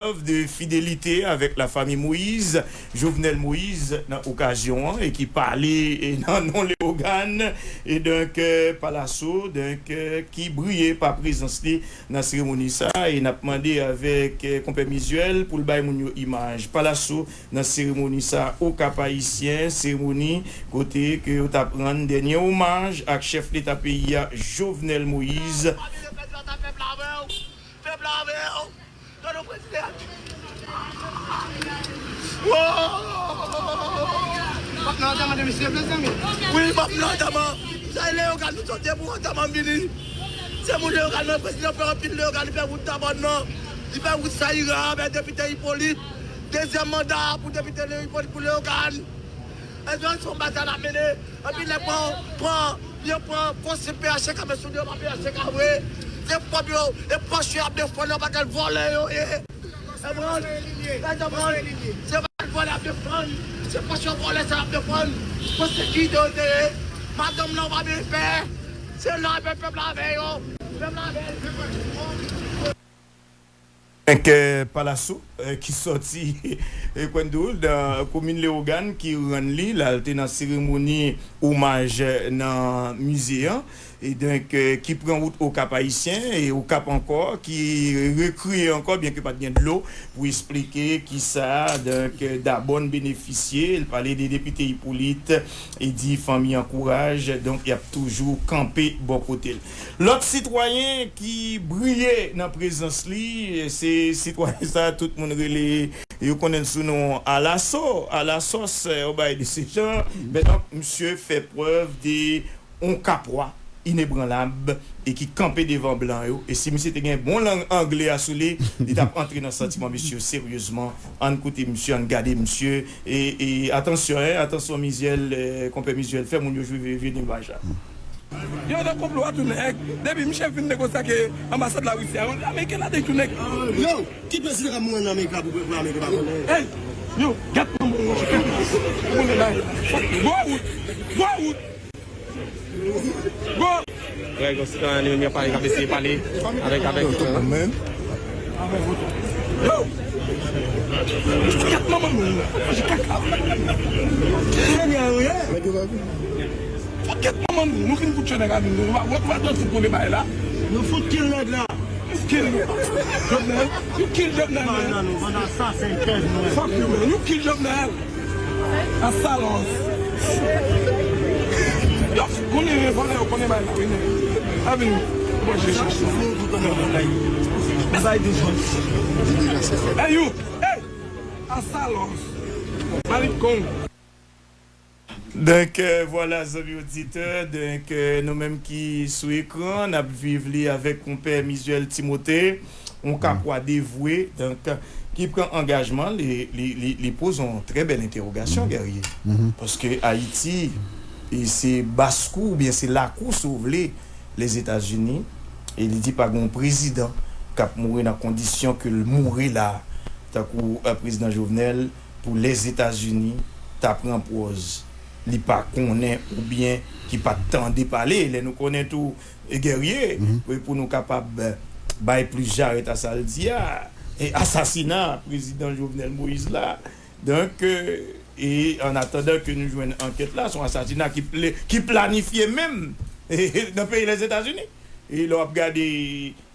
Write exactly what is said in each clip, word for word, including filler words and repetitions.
prèv de fidelite avèk lafanmi Moïse, Jovenel Moïse, nan okazyon an, e ki pale, e nan non Leyogàn, e donk, eh, Palaso, donk, eh, ki briye pa prezans li nan seremoni sa, e n ap mande avèk, eh, konpè Mizuel pou l bay moun yo imaj Palaso nan seremoni sa Okap Ayisyen, seremoni kote ke yo t ap rann dènye omaj ak chèf leta peyi a, Jovenel Moïse. Pèp la avè w! Pèp la avè w! Tande w prezidan! Wo! M ap nan antèman de misye, mezanmi. Wi, m ap nan antèman. Sa e Leyogàn, nou sot depi antèman vini. Se moun Leyogàn, men prezidan fè anpil Leyogàn, li fè wout Dabòn nan. Li fè wout Sayira avèk depite Ipolit. Dezyèm manda pou depite Leo- Ipolit pou Leyogàn. Èske se yon batay n ap mennen? Epi nèg pran, pran, yo pran konsil P H T K, men sou yo pa P H T K vre. Se pòp yo, e pòch yo ap defann, yo pa kèl vòlè yo ye. Konprann? Konprann? Se pa vòlè ap defann. Se pòch yo vòlè sa ap defann. Pou sekirite yo te ye. Madanm nan pa byen fè. Se la pèp, pèp la avè yo. Pèp la avè yo. Donk, eh, Palaso, eh, ki sòti, eh, Kwendou, nan komin Leyogàn, ki rann li, la, l te nan seremoni omaj, eh, nan mize an. E donk, eh, ki pran wout Okap Ayisyen e Okap ankò, ki rekreye ankò, byenke pa t gen dlo, pou esplike kisa, donk, eh, Dabòn benefisye. L pale de depite Ipolit e di fanmi an kouraj, donk, y ap toujou kanpe bò kote l. Lòt sitwayen ki briye nan prezans li, se sitwayen sa tout moun rele, yo konnen l sou non Alaso, Alasòs, eh, yon bagay de se jan. Men donk, misye fè prèv de yon kapwa inebranlab e ki kanpe devan blan yo. E si misye te gen bon lang angle a sou li, li t ap antre nan santiman misye seryezman. Ann koute misye, ann gade misye. E, e atansyon, en, atansyon, Mizuel, eh, konpè Mizuel, fè moun yo jwe vye, vye imaj la. Yo nan konplo a tou nèg. Depi misye fin negosye ak, eh, anbasad Larisi a, Ameriken ladan tou nèg. Yo, ki prezidan k ap mouri an Amerik la pou, pou Amerik pa konnen? Hey, yo, gèt manman w, monchè. Moun la. Gwo wout, gwo wout. Gwo. Frè Gòs, li menm, li ap pale, l ap eseye pale avèk, avèk, eh, Yo! Fòkèt manman nou! Fòkèt manman nou! Nou fin fout chè nèg a nou. Nou va, nou va dòt fout premye bagay la. Nou fout kill nèg la. Kill Jovenel. You kill Jovenel, man. Fuck you, man. You kill Jovenel. Asalòs. Yo, konnen vòlè yo konnen bay la, wi, nèg. A vini. Bon, je cherche. Hey, you. Hey. Asalòs. Malikong. Donk, eh, vwala, zanmi oditè. Donk, eh, nou menm ki sou ekran, n ap viv li avèk konpè Mizuel Timote, yon kapwa devwe, donk, ki pran angajman, li, li, li, li poze yon trè bèl entèwogasyon, Guerrier. Paske Ayiti, e se baskou oubyen se lakou, si w vle, Lèzetazini, e li di pa gen yon prezidan k ap mouri nan kondisyon ke l mouri la, tankou, eh, prezidan Jovenel, pou Lèzetazini ta pran pòz li pa konnen oubyen ki pa t tande pale. Lè nou konnen tou, eh, Guerrier, pou, pou nou kapab, eh, bay plis jarèt a sa l di a, e asasina prezidan Jovenel Moïse la. Donk, eh, e an atandan ke nou jwenn ankèt la, se yon asasina ki ple-, ki planifye menm nan peyi Lèzetazini. E lè w ap gade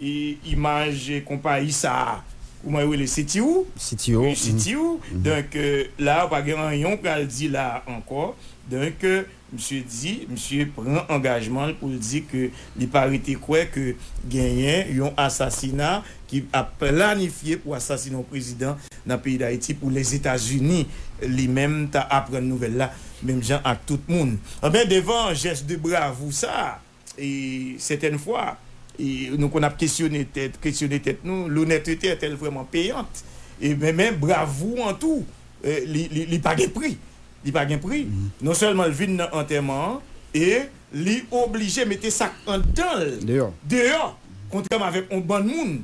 e, imaj konpayi sa a, kòman yo rele, C T O? C T O. Wi, C T O. Donk, eh, la, pa gen anyen w pral di la ankò. Donk, eh, misye di, misye pran angajman l pou l di ke li pa rete kwè ke genyen yon asasina ki ap planifye pou asasinen yon prezidan nan peyi Dayiti pou Lèzetazini li menm ta aprann nouvèl la, menm jan ak tout moun. Anben, devan jès de bravou sa a, e sètèn fwa, e nou konn ap kesyone tèt, kesyone tèt nou, l'honnêteté est-elle vraiment payante? E men, men bravou an tou, eh, li, li, li pa gen pri. Li pa gen pri. Non sèlman l vin nan antèman an, e li oblije mete sa k anndan l deyò. Deyò. Kontrèman avèk yon bann moun,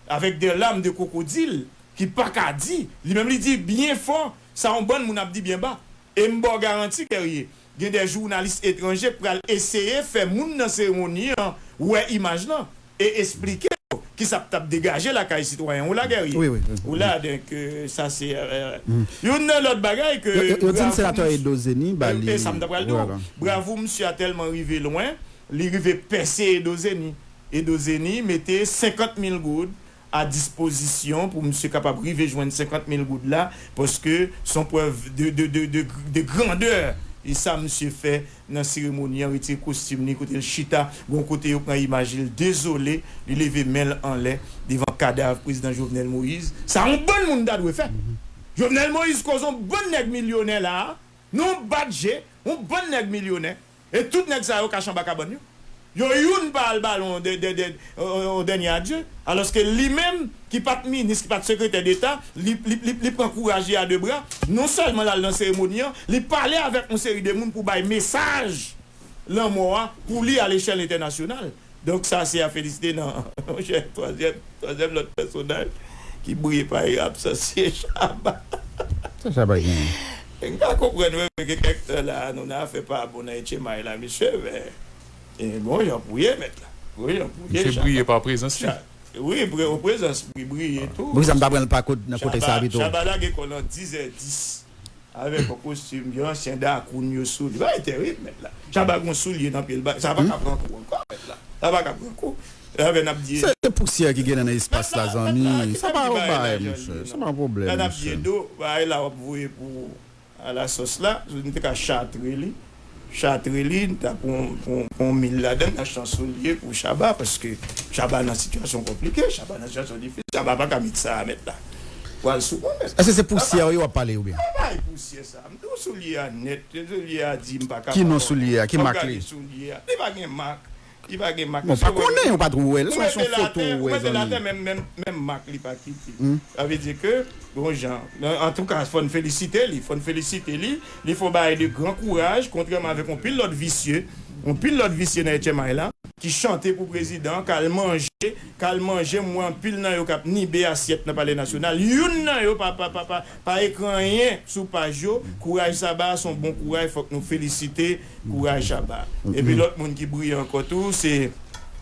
avec des larmes de crocodile, ki pa ka di, li menm li di byen fò, sa yon bann moun ap di byen ba. E m ba w garanti, Guerrier, gen de jounalis etranje k pral eseye fè moun nan seremoni an wè imaj lan e esplike yo ki sa p t ap degaje lakay sitwayen w la, Guerrier. Wi, wi, wi. Ou la, donk, euh, sa se, euh, youn nan lòt bagay ke yo, yo, yo di m senatè Edo Zeni ba li. E sa m ta pral di w. Bravo, misye a tèlman rive lwen, li rive pèse Edo Zeni. Edo Zeni mete senkant mil goud a dispozisyon pou misye kapab rive jwenn senkant mil goud la, paske se yon prèv de, de, de, de, de grandè. E sa misye fè nan seremoni an, retire kostim li, kote l chita, gon kote yo pran imaj li, l dezole, li leve men l anlè devan kadav prezidan Jovenel Moïse. Sa yon bann moun ta dwe fè. Jovenel Moïse koz yon bann nèg milyonè la a, nan yon bat je, yon bann nèg milyonè. E tout nèg sa yo kache anba kabann yo. Yo youn pa al ba l yon dè-, dè-, dè-, yon, yon dènye adye. Alòske li menm, ki pa t minis, ki pa t sekretè deta, li, li, li, li pran kouraj li a de bra. Non sèlman l al nan seremoni an, li pale avèk yon seri de moun pou bay mesaj lanmò a pou li a lechèl entènasyonal. Donk, sa se a felisite nan, monchè, twazyèm, twazyèm lòt pèsonaj ki briye pa erab, sa se Shabba. Sa Shabba genyen? M ka konprann, wi, men gen kèk tan la, nou nan afè pa bon nan H M I la, mesye, men, e, gon jan pou ye, mèt la. Gon jan pou ye, Shabba. Misye briye pa prezans li. Wi, pre-, prezans li briye tou. Poukisa m ta pran l pa kot, nan kontèks sa pito? Shabba lage kò l an diz è dis. Avèk yon kostim, yon ansyen dakoun yo sou li. Bagay terib, mèt la. Shabba gon soulye nan pye l, sa pa ka pran kou ankò, mèt la. Sa pa ka pran kou. Avè n ap di. Se, se pousyè ki gen nan espas la, zanmi. Sa pa yon bagay, monchè. Sa pa yon pwoblèm, monchè. Lè n ap di Edo, bagay la w ap voye pou a la sòs la, si nou te ka chatre li. Chatre li, n ta pran, pran, pran mil ladan l, n achte yon soulye pou Shabba, paske Shabba nan sitiyasyon konplike, Shabba nan sitiyasyon difisil, Shabba pa ka met sa a, mèt la. Pral sou kont. Èske se pousyè yo w ap pale oubyen? Mwen pa bay pousyè sa. M di w soulye a nèt, soulye a di m pa kapab. Ki non soulye a? Ki mak li? Soulye a. Li pa gen mak. Li pa gen mak. Bon, pa konnen, ou pa t wè l, se yon foto ou wè, zanmi. Menm, menm, menm mak li pa kite. Sa vle di ke, bon jan, antouka, fò n felisite li, fò n felisite li. Li fè yon bagay de gran kouraj, kontrèman avèk yon pil lòt visye, yon pil lòt visye nan H M I la, ki chante pou prezidan, k al manje, k al manje, m wè anpil nan yo k ap nibe asyèt nan Palè Nasyonal. Youn nan yo pa, pa, pa, pa, pa ekri anyen sou paj yo. Kouraj Shabba, se yon bon kouraj, fòk nou felisite kouraj Shabba. Epi lòt moun ki briye ankò tou, se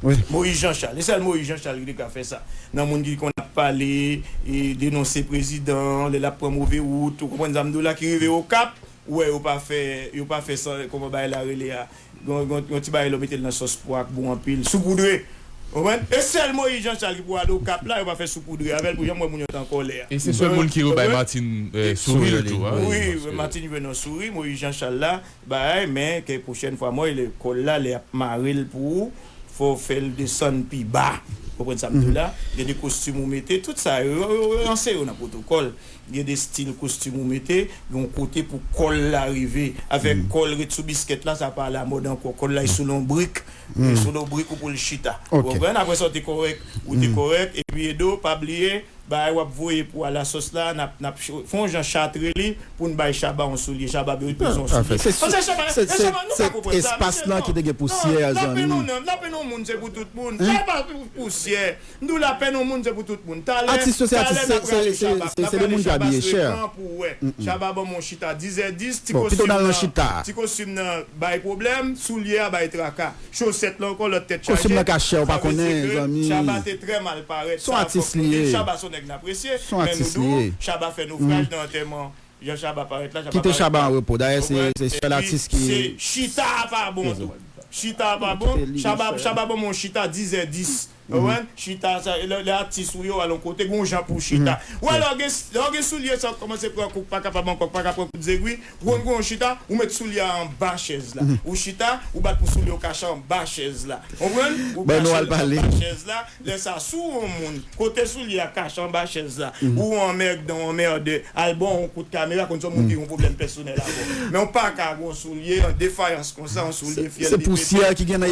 Moïse Jean Charles. E sèl Moïse Jean Charles ki te ka fè sa. Nan moun ki konn ap pale, e denonse prezidan, lè l ap pran move wout, ou konprann sa m di w la, ki rive Okap, ou wè yo pa fè, yo pa fè sa, kòman bagay la rele a? Gon, gon, gon ti bagay lè w mete l nan sòs pwa k bon anpil. Soupoudre. Ou konprann? E sèl Moïse Jean Charles ki pou al Okap la, yo pa fè soupoudre avè l pou jan m wè moun yo t an kòlè a. E se sèl moun ki rebay Martine, eh, souri l tou, wi, Martine jwenn yon souri, Moïse Jean Charles la, bay, men ke pwochèn fwa, mwen, lekòl la, lè y ap mare l pou ou, fò w fè l desann pi ba. Ou konprann sa m di w la? Gen de kostim ou mete, tout sa, yo, yo, yo ranse yo nan pwotokòl. Gen de estil kostim ou mete, gen yon kote pou kòl la rive. Avèk kòl ret sou biskèt la, sa pa alamòd ankò. Kòl la, e sou lonbrik. E sou lonbrik ou pou l chita. Ou konprann? Apre sa, ou te kòrèk. Ou te kòrèk. Epi, Edo, pa bliye, bagay w ap voye pou a la sòs la, n ap, n ap ch-, fè yon jan chatre li pou n bay Shabba yon soulye. Shabba bezwen yon soulye. Paske Shabba, e Shabba, nou pa konprann sa, mesye, non. Lapenn yon nonm, lapenn yon moun, se pou tout moun. Shabba pou pousyè. M di w lapenn yon moun, se pou tout moun. Talè, talè n ap rale Shabba. N ap rale Shabba sou ekran pou w wè. Shabba ban m yon chita diz è dis, ti kostim nan, ti kostim nan bay pwoblèm, soulye a bay traka. Chosèt la ankò, lòt tèt chaje. Kostim nan ka chè, ou pa konnen, zanmi. Shabba te trè mal parèt. Sa fòk nou di, Shabba se yon nèg n apresye, men nou di w, Shabba fè nofraj nan antèman Jan Shabba parèt la, Shabba parèt la. Kite Shabba an repo. Dayè, se, se sèl atis ki. Chita a pa bon tou. Chita a pa bon. Shabba, Shabba ban m yon chita diz è dis. Ou konprann? Chita sa, lè, lè atis ou yo al yon kote, gon jan pou chita. Ou wè lè w gen, lè w gen soulye sa, w kòmanse pran kou, pa kapab ankò, pa ka pran kout zegwi, ou konn gon chita, ou met soulye a anba chèz la. Ou chita, ou bat pou soulye w kache anba chèz la. Ou konprann? Ou kache l anba chèz la. Lè sa, si w yon moun, kote soulye a kache anba chèz la, ou anmègdan, ou anmède, al ba w yon kout kamera, konn se yon moun ki gen yon pwoblèm pèsonèl avè w. Men w pa ka gen yon soulye an defayans konsa, yon soulye fyèl li pete, yon soulye de pete nan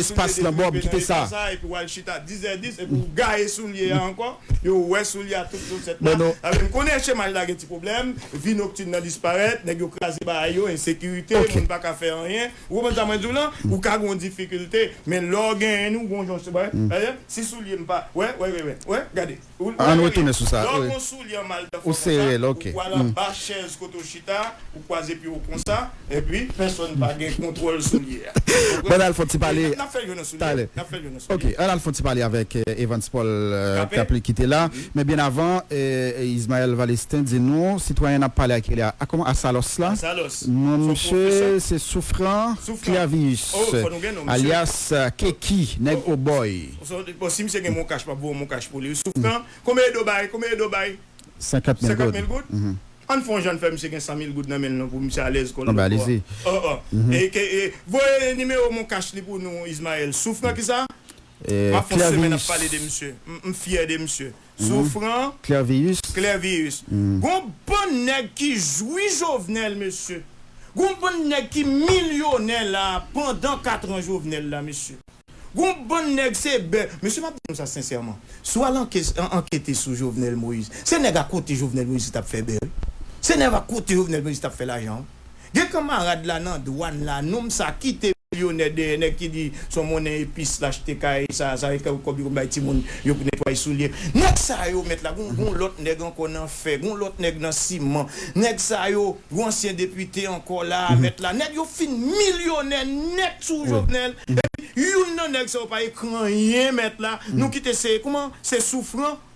eta sa, epi w al chita diz è dis, epi w gaye soulye a ankò, yo wè soulye a tout sou sèt la. Sa vle di, m konnen chemaj la gen ti pwoblèm, vi noktin nan disparèt, nèg yo kraze bagay yo, ensekirite, moun pa ka fè anyen. Ou konprann sa mwen di w lan? Ou ka gen yon difikilte, men lè w genyen nou, gon jan se bagay. Dayè, si soulye m pa, wè, wè, wè, wè, wè, gade. Ann retounen sou sa. Lè w gon soulye an mal dan fò konsa, ou pral anba chèz kote w chita, ou kwaze pye w konsa, epi pèsonn pa gen kontwòl soulye a. Bon, n al fè yon ti pale talè. N ap fè l jwe nan soulye. N ap fè l jwe nan soulye. Ok, ann al fè yon ti pale avèk Evans Paul Kapli ki te la. Men byen avan, Ismaël Valestin di nou, sitwayen n ap pale ak li a, a kòman, Asalòs la? Non, misye se Soufran Klèviyis, alyas Keki, nèg Obòy. Bon, si misye gen Moncash, m ap voye yon Moncash pou li. Soufran, konbyen Edo bay? Konbyen Edo bay? Senkant mil goud. Ann fè yon jan n fè misye gen san mil goud nan men l non, pou misye alèz kò l. Voye nimewo Moncash li pou nou, Ismaël. Soufran kisa? M ap fè yon semèn ap pale de misye. M fyè de misye. Soufran Klèviyis. Klèviyis. Gon bann nèg ki jwi Jovenel, mesye. Gon bann nèg ki milyonè la pandan katran Jovenel la, mesye. Gon bann nèg se bè. Mesye, m ap di nou sa sensèman. Si w al ankete sou Jovenel Moïse, se nèg akote Jovenel Moïse ki t ap fè bè, wi. Se nèg akote Jovenel Moïse ki t ap fè lajan, wi. Gen kanmarad la nan dwàn la, nonm sa kite milyonè dèyè, nèg ki di se yon monnen epis l achte kay, sa, sa, e kòb yo konn bay timoun yo pou netwaye soulye. Nèg sa yo, mèt la, gon, gon lòt nèg ankò nan fè, gon lòt nèg nan siman. Nèg sa yo, gon ansyen depite ankò la, mèt la. Nèg yo fin milyonè nèt sou Jovenel. Epi, youn nan nèg sa yo pa ekri anyen, mèt la. Nou kite se, kòman? Se Soufran. Soufran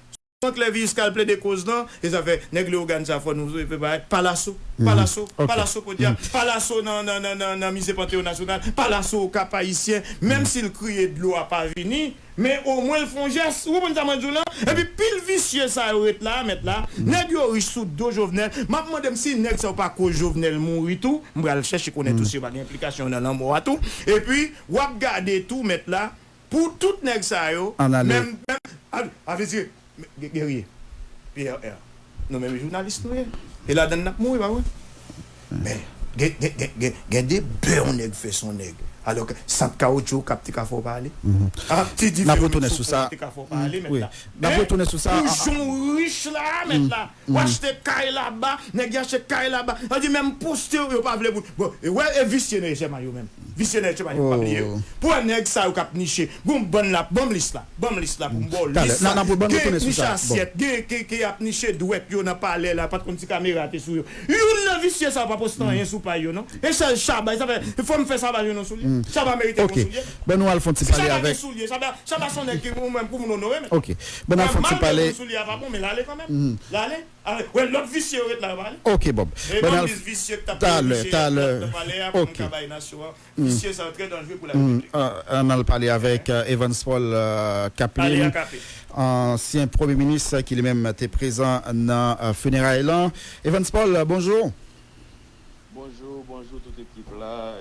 Klèviyis k al plede koz lan. E sa fè, nèg Leyogàn sa fò nou prepare. Palaso. Palaso. Palaso podyab. Palaso nan, nan, nan, nan, nan mize Panteyòn Nasyonal. Palaso Okap Ayisyen. Menm si l kriye dlo a pa vini. Men omwen l fè yon jès. Ou konprann sa mwen di w lan? Epi pil visye sa yo ret la, mèt la. Nèg yo rich sou do Jovenel. M ap mande m si nèg sa yo pa koz Jovenel mouri tou. M pral chèche konnen tou si yo pa gen enplikasyon nan lanmò a tou. Epi, w ap gade tou, mèt la, pou tout nèg sa yo, menm, menm, a, a vle di, Guerrier, P R R. Nou menm jounalis nou ye. E ladann n ap mouri, pa vre? Men, gen, gen, gen, gen, gen de bè yon nèg fè s on nèg. Alò ke sant kawotchou Okap te ka fè w pale. Ti dife yo met sou Soufran te ka fè w pale, mèt la. N ap retounen sou sa. Pou jan w rich la, mèt la. W achte kay laba, nèg yo achte kay laba. Sa di menm poste yo, yo pa vle pou. Bon, e wè, e visye nan chèmay yo menm. Visye nan chèmay yo, pa bliye yo. Pou wè nèg sa yo k ap niche. Gon bann la, ban m lis la. Ban m lis la pou m ba w lis la. Gen niche asyèt, gen ki, ki ap niche dwèt yo nan palè la, pa t konn si kamera te sou yo. Youn nan visye sa yo pa poste anyen sou pay yo, non. E sèl Shabba, sa fè, fò m fè Shabba jwenn yon soulye. Shabba merite yon soulye. Ban nou al fè yon ti pale avèk. Shabba gen soulye, Shabba, Shabba se yon nèg ki, ou menm, pou moun onore, men. Ok. Ban nou al fè yon ti pale. Malgre moun soulye a pa bon, men l ale kanmenm. L ale. Wè, lòt visye yo ret la, yo pa ale. Ok, Bob. E ban m lis visye k t ap talè, talè. Nan palè a pou m ka bay nasyon an. Visye sa yo trè danjere pou larepiblik. Ann al pale avèk Evans Paul Kapli, ansyen premye minis ki li menm te prezan nan fineray lan. Evans Paul, bonjou. Bonjou, bonjou tout ekip la.